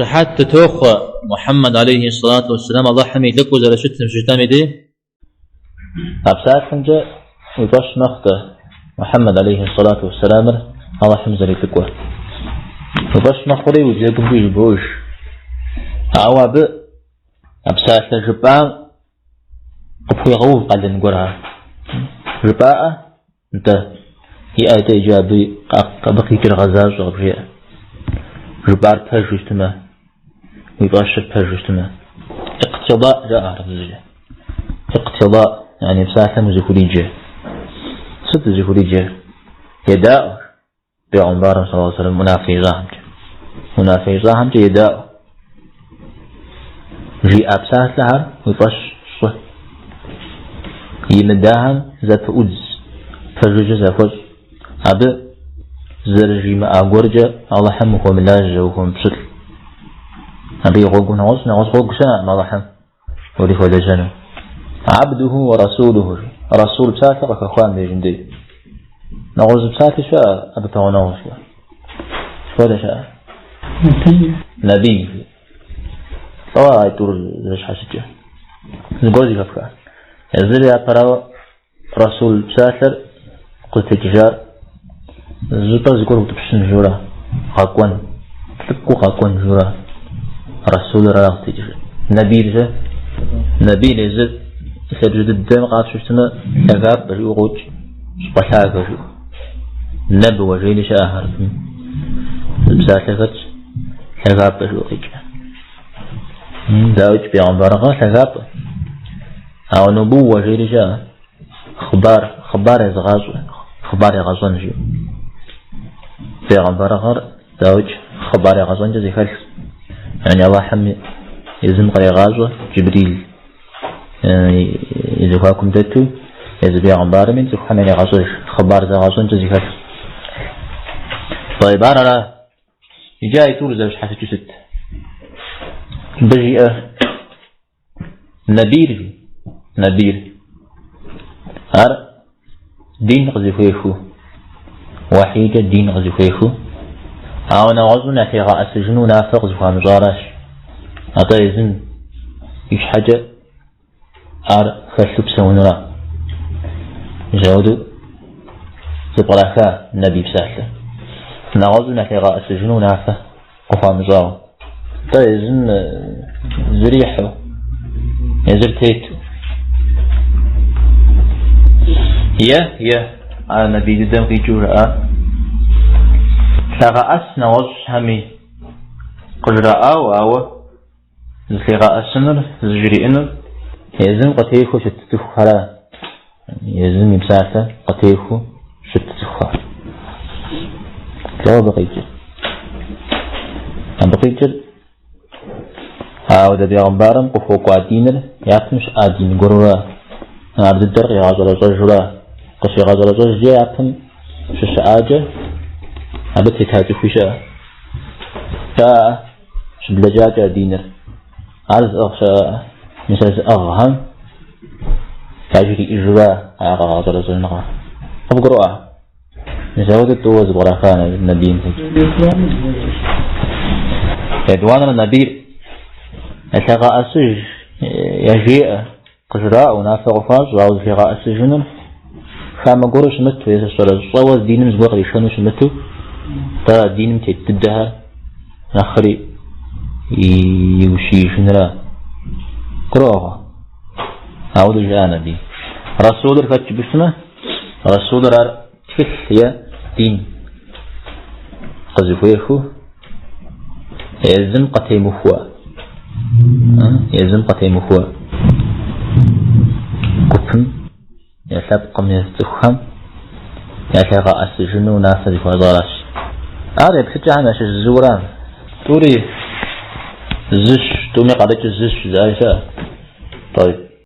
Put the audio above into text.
Щыхьэт дытохъуэ Мухьэммэд алейхи сэлату уэсселам Алыхьым и лӏыкӏуэу зэрыщытым щыжытӏэм и дей. А псалъэмкӏэ уи фӏэщ мэхъу-тӏэ Мухьэммэд алейхи сэлату уэсселамыр Алыхьым зэрилӏыкӏуэр. Уи фӏэщ мэхъури уи бзэгумкӏи жыбоӏэж. Ауэ абы а псалъэ жыпӏам къыпхуегъэув къалэн гуэрхэр. Жыпӏаӏэ? Нтӏэ, иӏэ-тӏэ иджы абы абы къикӏыр гъэзащӏэ къыбжеӏэ. Жыпӏар пэжу щытмэ, уи фӏэщыр пэжу щытмэ. Икътида жаӏэ хьэрыпыбзэкӏэ. Икътида, яни псалъэм узыхуриджэ. Сыт узыхуриджэр? Едаӏуэ. Бегъымбарым саллаллаху алейхи вассалам унафэ ищӏахэмкӏэ. Унафэ ищӏахэмкӏэ едаӏуэ. Жиӏа псалъэхэр уи фӏэщ щӏы. Имыдахэм зэпыӏудз, пэжыжьэ захуэщӏ. Абы зэрыжимыӏа гуэркӏэ Алыхьым ухуэмылажьэ, ухуэмыпщылӏ. Абы и гъуэгум нэгъуэщӏ, нэгъуэщӏ гъуэгу щыӏэкъым Алыхьым урихуэлэжьэну. Абдуху уэ расулуху. Расул псалъэ къыхэхуа мыбдежым дей. Нэгъуэщӏ зы псалъи щыӏэ абы пэгъунэгъу щыӏэ. Сыт хуэдэ щыӏэ? Набий. Лӏо а тӏур зэщхьэщыкӏыр. Зыгуэр зэхэфха. Езыр япэрауэ расул псалъэр къызытекӏыжар зыщӏыпӏэ зыгуэр утӏыпщын журэ, гъэкӏуэн, лӏыкӏуэу къэкӏуэн журэ, расулыр ара къызытекӏыжар. Набийр-щэ? Набийр езыр лъабжьэ дыдэм къапщтэу щытмэ, лъагапӏэ жиӏэу къокӏ, щӏыпӏэ лъагэ жиӏэу. Нэбуэ жери щыӏэ хьэрыпым. Зы псалъэ хэтщ, лъагапӏэ жиӏэу къикӏ. Дауикӏ бегъымбарыгъэ лъагапӏэ. Ауэ нубууэ жери щыӏэ, хъыбар, хъыбар езыгъащӏэ, хъыбар егъэщӏэн жиӏэу. Бегъымбарыгъэр дауикӏ хъыбар егъэщӏэнкӏэ зэхэлъщ. Яни Аллахьым езым кърегъащӏэ Джибрил и зэхуакум дэту, езы бегъымбарми цӏыхухэм ярегъэщӏэж, хъыбар зэгъэщӏэнкӏэ зэхэлъщ. Тӏэйб, ар ара? Иджы а тӏур зэрыщхьэщыкӏыу сыт? Мыбы жиӏэ Набийр, набийр. Ар дин къызыхуехыу, уэхьийкӏэ дин къызыхуехыу, ауэ нэгъуэщӏым ялъигъэӏэсыжыну унафэ къызыхуамыщӏаращ. Атӏэ езым и щхьэкӏэ ар хэлъу псэунура. Мис ауэдэу зэпкъраха набий псалъэр. Нэгъуэщӏым ялъигъэӏэсыжыну унафэ къыхуамыщӏауэ. Атӏэ езым зэрихьэу, езыр тету. Е, е, ар набий дыдэм къикӏыу жаӏа. Лъагъэӏэс нэгъуэщӏхэми къыжраӏауэ, ауэ зылъигъэӏэсынур, зыжриӏэнур езым къытехуэу щыт цӏыхухэра. Езым и псалъэ къытехуэу щыт цӏыхухэр. Лӏо абы къикӏыр? Абы къикӏыр ауэдэ бегъымбарым къыхуэкӏуа диныр япэм щыӏа дин гуэрурэ, ар дыдэр къигъэщӏэрэщӏэжурэ, къыщигъэщӏэрэщӏэжкӏэ япэм щыщыӏакӏэ абы тета цӏыхуи щыӏэ. Щыӏэ щыблэкӏакӏэ а диныр. Ар зыӏыгъ щыӏэ, мис а зыӏыгъхэм яжриӏэжурэ а къэгъэщӏэрэщӏэжыныгъэр. Къывгурыӏуа? Мис ауэдэ тӏууэ зэпкъраха набийм къикӏ. Етӏуанэр набийр ялъегъэӏэсыж, яжеӏэ, къыжраӏэ, унафэ къыхуащӏ, ауэ зылъигъэӏэсыжынур хамэ гуэру щымыту, е щӏэрыщӏэуэ диным зыгуэр къришэну щымыту, атӏэ диным тет дыдэхэр нэхъри иущиижынра. Гурыӏуэгъуэ? Ауэдэу жаӏа набий. Расулыр хэт жыпӏэу щытмэ, расулыр ар тхылъ е дин къызыхуехыу езым къытемыхуэ. Езым къытемыхуэ гупым е лъэпкъым е цӏыхухэм ялъигъэӏэсыжыну унафэ зыхуащӏаращ. Ар еплъыкӏэхэм ящыщ зыура. Тӏури зыщ, тӏуми къарыкӏыр зыщ, жызыӏаи щыӏэ. Тӏэйб.